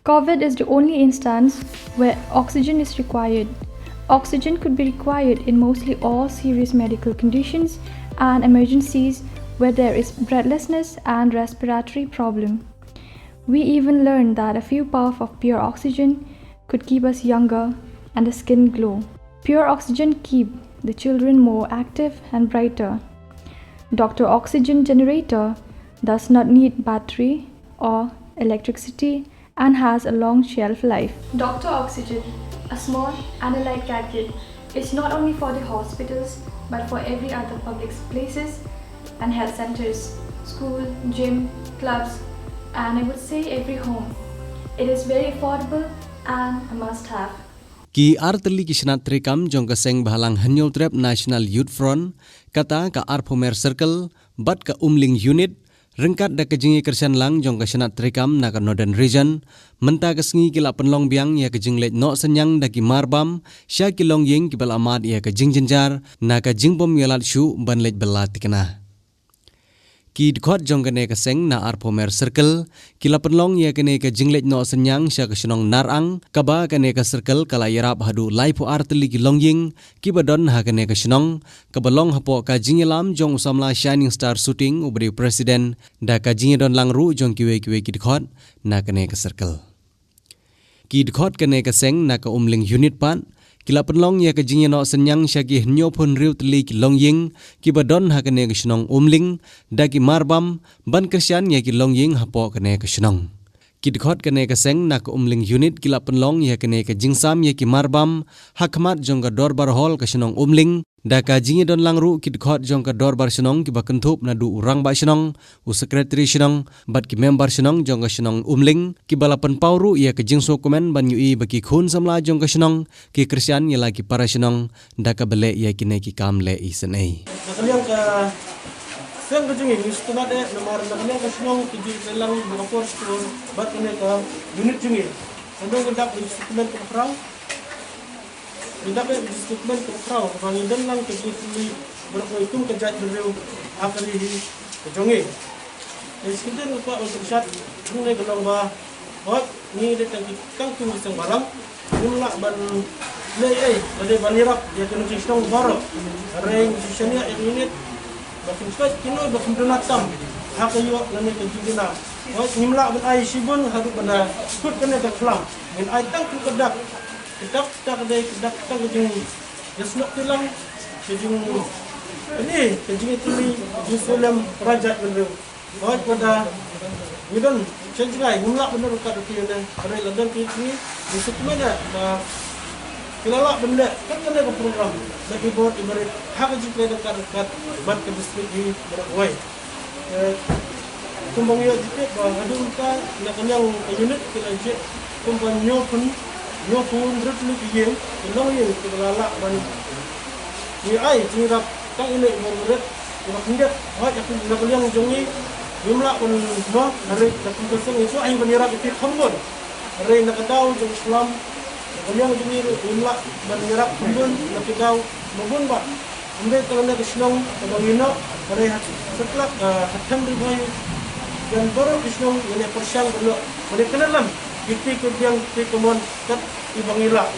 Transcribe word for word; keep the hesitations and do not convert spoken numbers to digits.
COVID is the only instance where oxygen is required. Oxygen could be required in mostly all serious medical conditions and emergencies where there is breathlessness and respiratory problem. We even learned that a few puff of pure oxygen could keep us younger and the skin glow. Pure oxygen keep the children more active and brighter. Doctor oxygen generator does not need battery or electricity and has a long shelf life. Doctor oxygen, a small and a light gadget, is not only for the hospitals but for every other public places and health centers, school, gym, clubs, and I would say every home. It is very affordable and a must have. Ki ar tylli ki shnat treikam jong ka seng bhalang Hynñiewtrep National Youth Front, kata ka Arphumer Circle bad ka Umling Unit, ryngkat da ka jingïakyrshan lang jong ka shnat treikam na ka Northern Region, mynta ka sngi ki la pynlong biang ïa ka jingleit noh synñiang da ki marbam sha ki longïing kiba la mad ïa ka jingjynjar na ka jingbym ïalad shuh ban leit bylla thikna. Ki dkhot jong kane ka seng na Arphumer Circle ki la pynlong ïa kane ka jingleit noh synñiang sha ka shnong Narang, kaba kane ka circle ka la ïarap haduh laiphew ar tylli ki longïing kiba don ha kane ka shnong, kaba long hapoh ka jingïalam jong u samla Shining Star Shooting uba dei u president, da ka jingïadon lang ruh jong kiwei kiwei ki dkhot na kane ka circle. Ki dkhot kane ka seng na ka Umling Unit pat ki la pynlong ïa ka jingïanoh synñiang sha ki hynñiewphew hynriew tylli ki longïing kiba don ha kane ka shnong Umling, da ki marbam ban kyrshan ïa ki longïing hapoh kane ka shnong. Ki dkhot kane ka seng na ka Umling Unit ki la pynlong ïa kane ka jingsam ïa ki marbam ha khmat jong ka Dorbar Hall ka shnong Umling, da ka jingïadon lang ruh ki dkhot jong ka Dorbar Shnong kiba kynthup naduh u Rangbah Shnong, u Secretary Shnong bad ki member shnong jong ka shnong Umling, kiba la pynpaw ruh ïa ka jingsngewkmen ban ïohi ba ki khun samla jong ka shnong ki kyrshan ïa la ki para shnong da kaba leh ïa kine ki kam leh isynei. Na ka liang ka seng ka jong ngi ngi sngewtynnat eh namar na ka liang ka shnong ka jingïalang na ka por stur bad kane ka unit jong ngi. Ka dang ka dak ngi sngewkmen ka khraw. Ngi dap eh ka jingkmen ka khraw ba ngi don lang ka jingkylli baroh kawei kum ka jaitbynriew ha ka ri hi ka jong ngi. Ngi sngewdon ka kwah ban pynshat hangne ka long ba hooid ngi dei tang ki tang kum ki seng bhalang ngim lah ban leh ei lada ban ïarap ïa ka jingshnong baroh. Hynrei ngi shaniah ïa ka unit ba kin peit kino ba kin duna tam ha ka ïoh lane ka jingduna. Hooid ngim lah ban ai shibun haduh ban da kut kane ka khlam. Ngin ai tang kum ka dak. Ka dak, ka dak ka dei, ka dak, ka dak ka jingïasnoh kti lang, ka jing, kane, ka jingïatylli, ka jingsulem, para jaitbynriew. Hooid, lada ngi don sha jngai, ngim lah ban ïaroh kat ruh ïa kane, hynrei la don ki, ki, ngi sngewkmen ba ki la lah ban leh kat kane ka program, da ki bor ki barit, ha ka jingtrei da kat ruh kat, bad ka district hi baroh kawei. Eh, kumba ngi ïoh jingtip ba haduh mynta na ka liang ka unit ki la jied kumba hynñiewphew, hynñiewphew hynriew tylli ki ïing, ki longïing kiba la lah ban ngi ai jingïarap tang ine i bor barit iba khyndiat. Hooid, na ka liang jong ngi ngim lah ban mo, hynrei na ka liang ka seng ngi kwah hi ban ïarap ïa ki kham bun. Hynrei na ka daw jong Islam, na ka liang jong ngi ruh ngim lah ban ïarap kham bun na ki daw ba bun bah. Ym dei tang na ka shnong kaba ngi noh, hynrei ha satlak, ah, ha them Ri Bhoi, jan baroh ki shnong ngi ïa pyrshang ban noh ban ïa kynnoh lem ïa ki kyrdiang ki kyrmon kat kiba ngi lah.